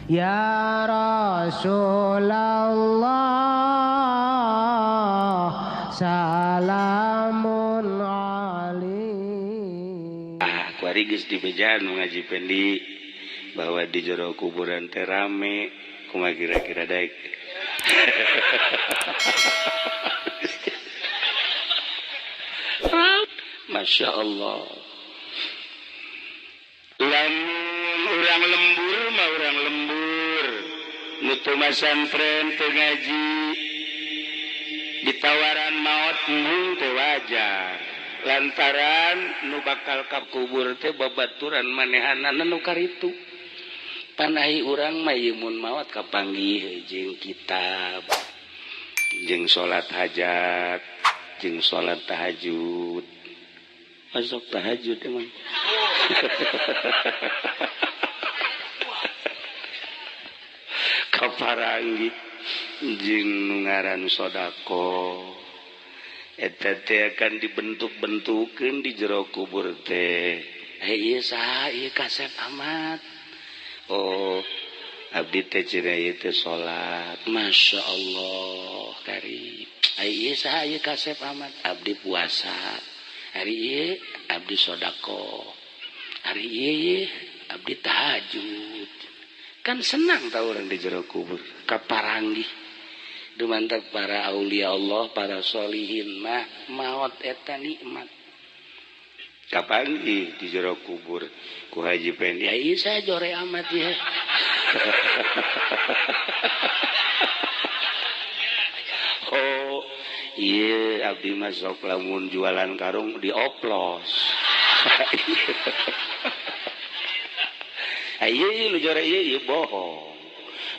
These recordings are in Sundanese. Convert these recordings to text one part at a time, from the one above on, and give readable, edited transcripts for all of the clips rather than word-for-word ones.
Ya Rasulullah salamun alaik. Ah, kuari geus dibejaan ngaji Pendi bahwa di jero kuburan teh rame, kumaha kira-kira daek. Masya Allah. Lamun urang lembur mah urang lembur, nu teu masantren teu ngaji, ditawaran maot embung teh wajar. Lantaran nu bakal ka kubur teh babaturan manehanana nu karitu. Panahi urang mah ieu mun maot kapanggih jeung kitab, jeung salat hajat, jeung salat tahajud. Masuk tahajud emang. Kaparanggi jeung nu ngaran sedekah. Eta teh akan dibentuk-bentukeun di jero kubur teh. Hei ieu saha ieu kasep amat. Oh, abdi teh cenah ieu teh salat. Masya Allah, karib. Ai ieu saha ieu kasep amat. Abdi puasa. Hari ieu abdi sedekah. Hari ieu abdi tahajud. Kan senang tau orang di jero kubur kaparanggih. Dumantak para aulia Allah, para solihin mah maot eta nikmat. Kapanggih di jero kubur ku Haji Pendi. Ya ieu saya jore amat ya. Oh, iya abdi mah sok lamun jualan karung dioplos. Ieu nu jore ieu bohong.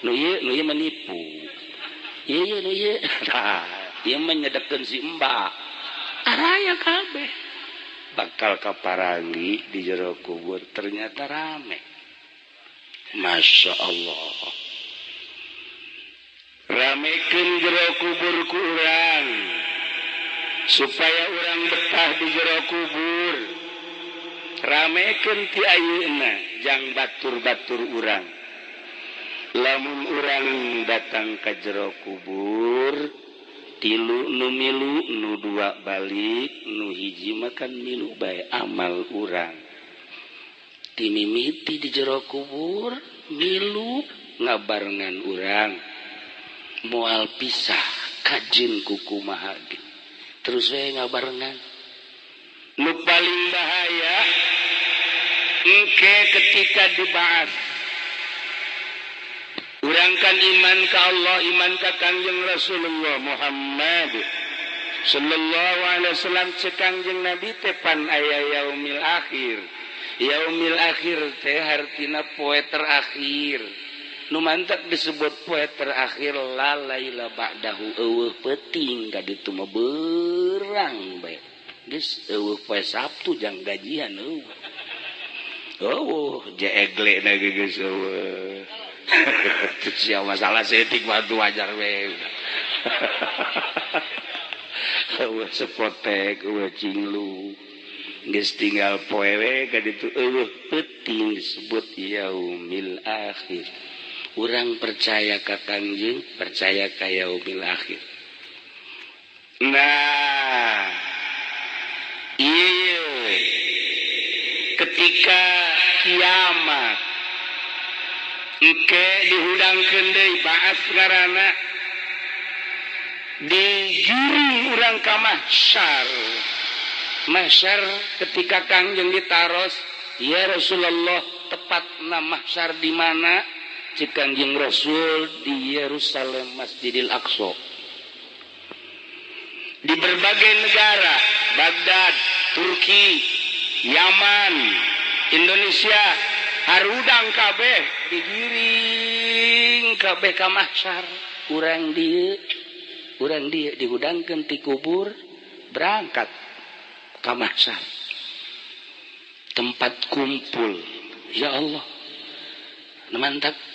Nu ieu menipu. Ieu nu ieu. Tah, ieu mah nyedekeun si Mbak. Araya kabeh. Bakal kaparangi di jero kubur ternyata rame. Masya Allah. Ramekeun jero kubur ku urang supaya urang betah di jero kubur. Ramekeun ti ayeuna jang batur-batur urang. Lamun urang datang ka jero kubur, tilu nu milu, nu dua balik, nu hiji makan milu bae amal urang. Timimiti di jero kubur milu ngabarengan urang. Moal pisah kajin kukumaha ge. Terus we ngabarengan. Nu paling bahaya engke ketika dibahas. Urang kan iman ka Allah, iman ka Kangjeng Rasulullah Muhammad sallallahu alaihi wasallam. Cek Kangjeng Nabi teh pan aya yaumil akhir. Yaumil akhir teh hartina poe terakhir. Nu mantak disebut poe terakhir la laila ba'dahu, eueuh peuting ka ditu mah beurang bae. Geus eueuh poe Sabtu jang gajian eueuh. Eueuh jeegle na ge geus eueuh. Sia masalah setik mah wajar we. Eueuh sepotek, eueuh cinglu. Geus tinggal poe we ka ditu eueuh peuting disebut yaumil akhir. Urang percaya ka Kangjeng, percaya ka yaumil akhir. Nah, iya ketika kiamat engke dihudangkeun deui baas ngaranna digiring urang ka mahsyar. Mahsyar ketika Kangjeng ditaros, ya Rasulullah, tepatna mahsyar di mana? Cek Kangjeng Rasul di Yerusalem, Masjidil Aqsa. Di berbagai negara, Baghdad, Turki, Yaman, Indonesia, harudang kabeh digiring kabeh ka mahsyar. Urang dieu dihudangkeun ti kubur berangkat ka mahsyar. Tempat kumpul. Ya Allah. Mantap.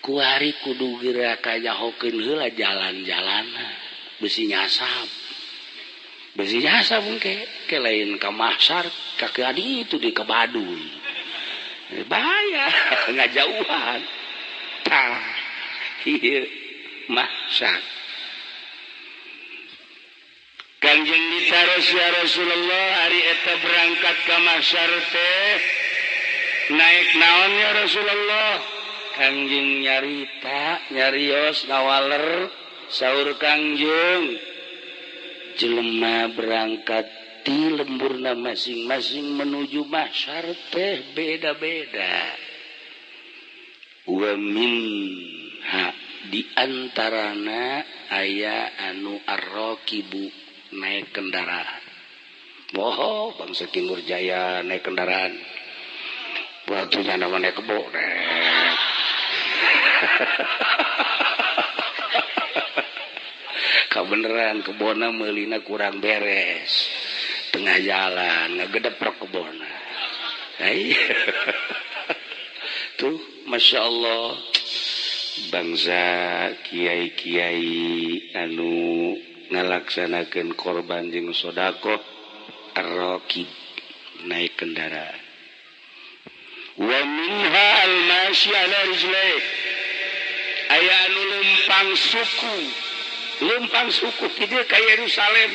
Kuari kudu geura kajahokeun heula jalan-jalanna. Besi nyasab. Besi nyasab engke ke lain ka mahsyar ka adi itu di ka Baduy. Bahaya ngajauhan. Tah ieu mahsyar. Kangjeng ditaros ya Rasulullah ari eta berangkat ka mahsyar teh naik naon ya Rasulullah? Kangjeng nyarita nyarios ngawaler saur Kangjeng jelema berangkat di lemburna masing-masing menuju mahsyar teh beda-beda. Wa minha di antarana aya anu arraqibu naik kendaraan. Boho bangsa Timur Jaya naik kendaraan. Waktunya nama naik kebo. Kabeneran kebona meulina kurang beres. Tengah jalan ngagedeprok kebona. Tuh Masya Allah bangsa kiai-kiai anu ngalaksanakeun korban jeung sedekah ar-raqib naik kendaraan. Wa minha al-masyi ala rijlaih aya anu lempang suku ti dieu ka Yerusalem.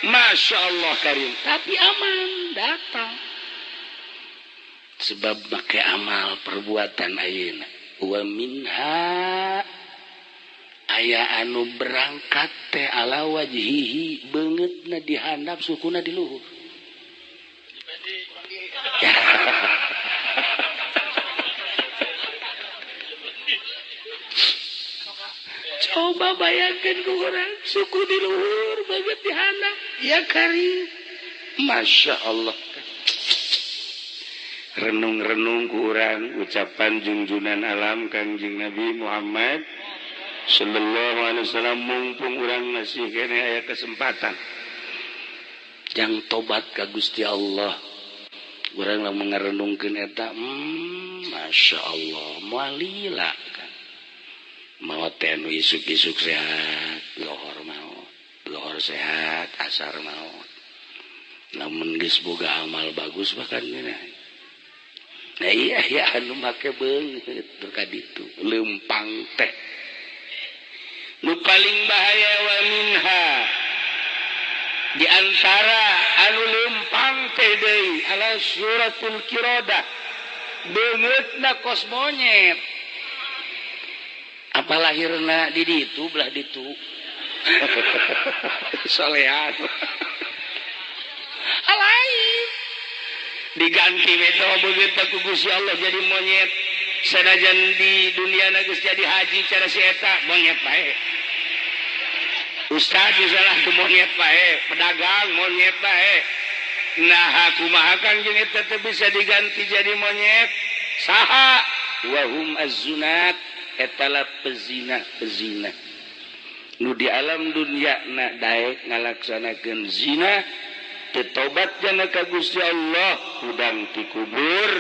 Masya Allah karim, tapi aman datang sebab make amal perbuatan ayeuna. Wa minha aya anu berangkat teh ala wajhihi beungeutna di handap sukuna di luhur. Coba bayangkan ku urang suku di luhur beungeut di handap ya karim. Masya Allah. Renung-renung ku urang ucapan junjunan alam Kangjeng Nabi Muhammad sallallahu alaihi wasallam, mumpung urang masih kene aya kesempatan jang tobat ka Gusti Allah. Urang lamun ngarenungkeun eta Masya Allah moal lila kan. Maot teh anu isuk-isuk sehat, lohor maot, lohor sehat, asar maot. Lamun geus boga amal bagus bahkan nah. Nah iya ya anu make beungeut tuh ka ditu leumpang teh. Nu paling bahaya wa minha di antara anu lempang teh deui ala suratul kirodah beungeutna kos monyet. Apa lahirna di ditu belah ditu solehan alai diganti metode beungeutna ku Gusti Allah jadi monyet. Sanajan di dunia geus jadi haji cara si eta monyet bae. Ustaz salah tu monyet bae, pedagang monyet bae. Nah kumaha Kangjeng eta teh bisa diganti jadi monyet? Saha? Wahum az-zunat eta la pezina-pezina. Nu di alam dunia na daek ngalaksanakeun zina, teu tobat jana ka Gusti Allah, hudang ti kubur.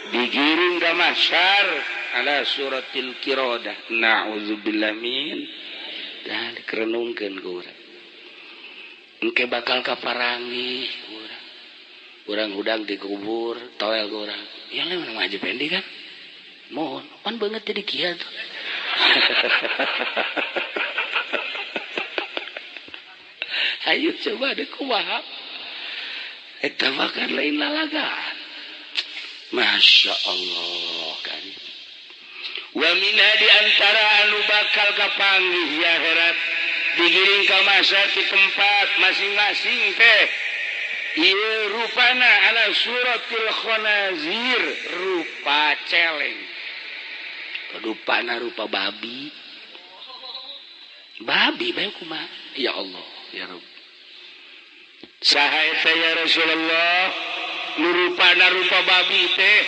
Digiring ka mahsyar ala suratil kirodah. Na'udzubillah min dzalik. Renungkeun ku urang engke bakal kaparangi urang. Urang hudang dikubur toel ku urang ya lamun Haji Pendi kan mohon pan banget jadi kieu tuh. Ayo coba deh kumaha eta bakal lain lalagaan. Masya Allah kan. Wa minha di antara anu bakal kapanggih di akhirat digiring ka mahsyar di tempat masing-masing teh ieu rupana ala suratil khanazir rupa celeng rupana rupa babi babi bae kumaha ya Allah ya Rabb. Saha eta ya Rasulullah nu rupana rupa babi teh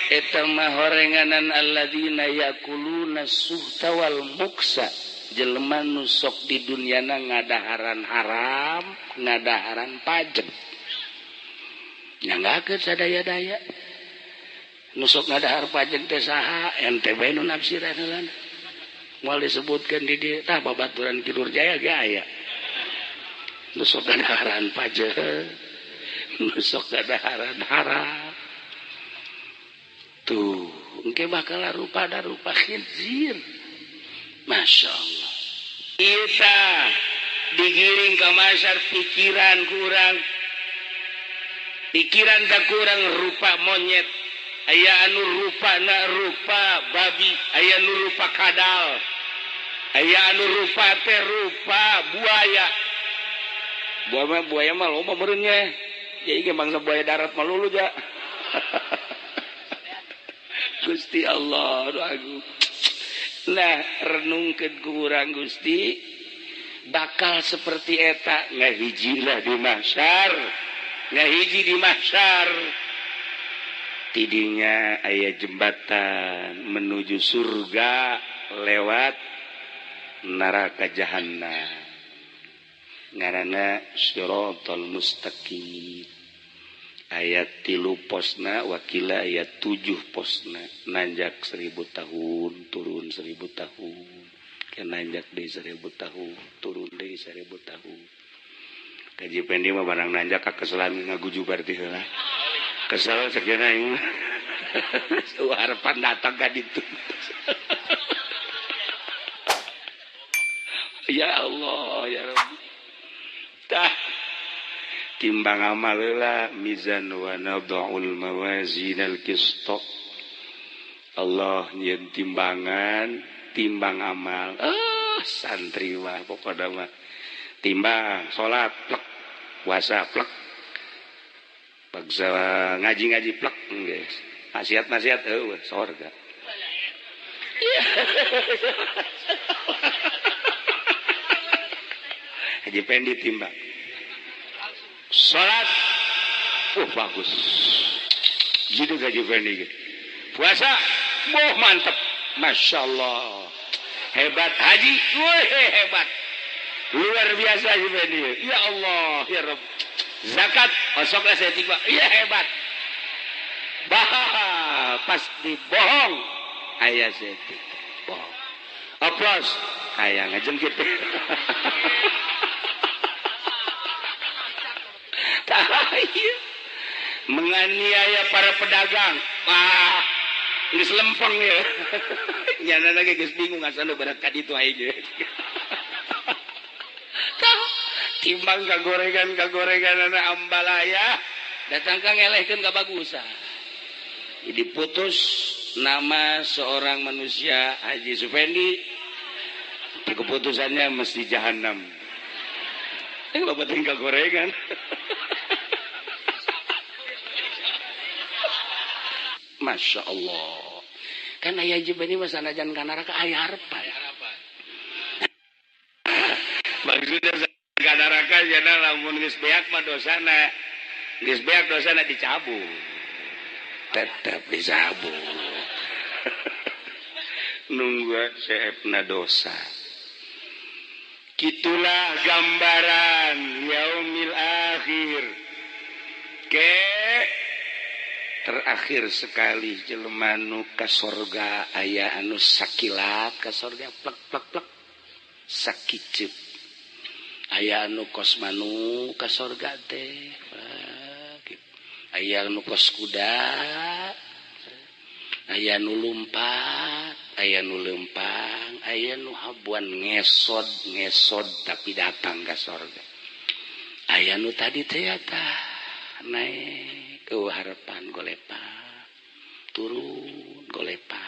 eta mah horenganan alladzina yakuluna suhta wal muksa jelema nu sok di dunyana ngadaharan haram ngadaharan pajeng nyanggakeun sadaya-daya nu sok ngadahar pajeng teh saha ente bae nu nafsiran heula moal disebutkeun di dieu tah babaturan Ki Jaya ge aya nu sok ngadaharan pajeng nu sok ngadaharan haram. Tuh Engke bakal rupa da rupa khinzir. Masya Allah. Kita digiring ke masar pikiran kurang. Pikiran tak kurang rupa monyet. Aya anu rupa na rupa babi, aya anu rupa kadal. Aya anu rupa teh rupa buaya. Buaya mah loba meureunnya. Jadi ge bangsa buaya darat mah lulu ja. Gusti Allah, aduh aku. Nah, renungkeun ku urang Gusti bakal seperti eta ngahijilah di mahsyar. Ngahiji di mahsyar. Tidinya aya jembatan menuju surga lewat neraka jahanam. Ngaranna siratal mustaqim. Ayat 3 posna wakila ayat 7 posna nanjak 1000 tahun turun 1000 tahun ke nanjak deui 1000 tahun turun deui 1000 tahun. Kaji Pendi mah barang nanjak ka keselan ngaguju berarti heula. Kesel sekian aing. Harapan datang ka ditu. Ya Allah ya Rabbi. Tah timbang amal heula mizan wa nad'ul mawazin al-qist. Allah nyieun timbangan, timbang amal. Santri mah pokona mah timbang salat plek, puasa plek. Bagsa ngaji-ngaji plek geus. Nasihat-nasihat eueuh sorga. Haji Pendi timbang. Salat bagus. Gitu Haji Pendi. Puasa, boh mantep. Masya Allah. Hebat haji, wih hebat. Luar biasa Haji Pendi. Ya Allah, ya Rabb. Zakat, osoklah saya tiba. Iya hebat. Bah, pasti bohong. Ayah saya bohong. Oplos, ayah ngajengkit. Menganiaya para pedagang. Wah, geus lempeng ya. Nyana lagi geus bingung asal berangkat itu aja. Timbang kagorengan anak ambalaya datang ka ngelehkeun ka bagusan. Jadi putus nama seorang manusia Haji Supendi, keputusannya mesti jahanam. Loba tinggal gorengan. Masya Allah. Kan aya Haji Pendi mah sanajan ka neraka aya harapan. Maksudnya ka neraka jana lamun geus beak mah dosana. Geus beak dosana dicabut. Tetep dicabut. Nunggu seepna dosa. Kitulah gambaran yaumil akhir. Ke terakhir sekali jelema nu ka sorga aya anu sakilat ka sorga plek plek plek sakiceup. Aya anu kos manu ka sorga teh. Aya anu kos kuda. Aya nu lumpat, aya nu lempang, aya nu habuan ngesod ngesod tapi datang ka sorga. Aya nu tadi teh tah naik ke harapan golepa turun golepa.